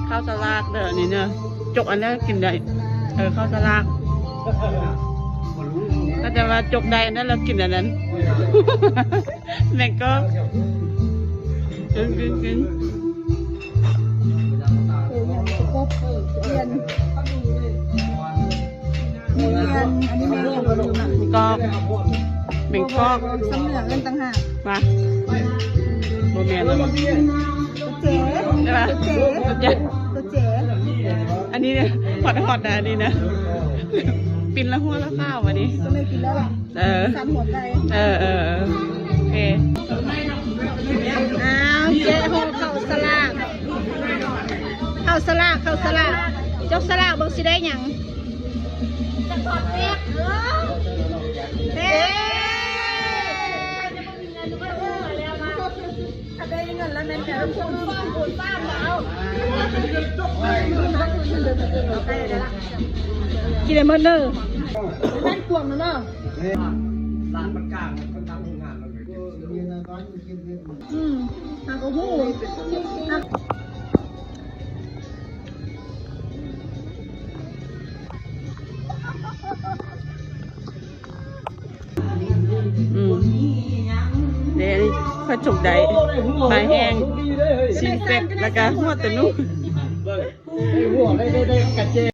ເຂົ້າສະຫຼາກເດີ ອັນນີ້ເດີ ຈົກອັນນັ້ນກິນໄດ້ ເອີ ເຂົ້າສະຫຼາກ ກໍແຕ່ວ່າຈົກໄດ້ອັນນັ້ນແລ້ວກິນອັນນັ້ນ ແມ່ນກໍ ກິນ ກິນ ກິນ. ເອີ ຫຍັງກະປົບ ເອີ ທຸລຽນ ທຸລຽນ ອັນນີ້ແມ່ນຫຍັງກະລືມລະ ກອກ ແມ່ນກອກ ສຳເໜືອເອີ້ນຕ່າງຫາກ ວ່າ ບໍ່ແມ່ນລະ ໂຕເຈ ໂຕເຈ ໂຕເຈ ໂຕເຈ ອັນນີ້ຮອດ ຮອດນະ ອັນນີ້ນະ ປິ່ນລະຫົວລະຂາວ ອັນນີ້ ເອີ ສັ່ນຫົວໃຈ ເອີ ເອີ ເອີ ໂອເຄ ອ້າວ ແກະຫໍ່ເຂົ້າສະຫຼາກ ເຂົ້າສະຫຼາກ ເຂົ້າສະຫຼາກ ຈັບສະຫຼາກເບິ່ງຊິໄດ້ຫຍັງ ຈະຖອດແປັກ ເອີ ເອີ ເອີ ເອີ ຄັນໄດ້ເງິນແລ້ວແມ່ນແຕ່ລະຄົນ ຄົນຕາມມາເອົາ ກິນໄດ້ໝົດເດີ ແມ່ນກວງນະເນາະ ຮ້ານມັນກາງ ມັນຕັ້ງໂຮງງານ ອືມ ຫາກະຮູ້ ອືມ ເດ້ ຂ້ອຍຈົກໄດ້ ປາແຫ້ງ ຊີ້ນເປັດ ແລ້ວກະຫົວໂຕໜູ. ຫົວໄດ້ ໄດ້ ໄດ້ກະເຈ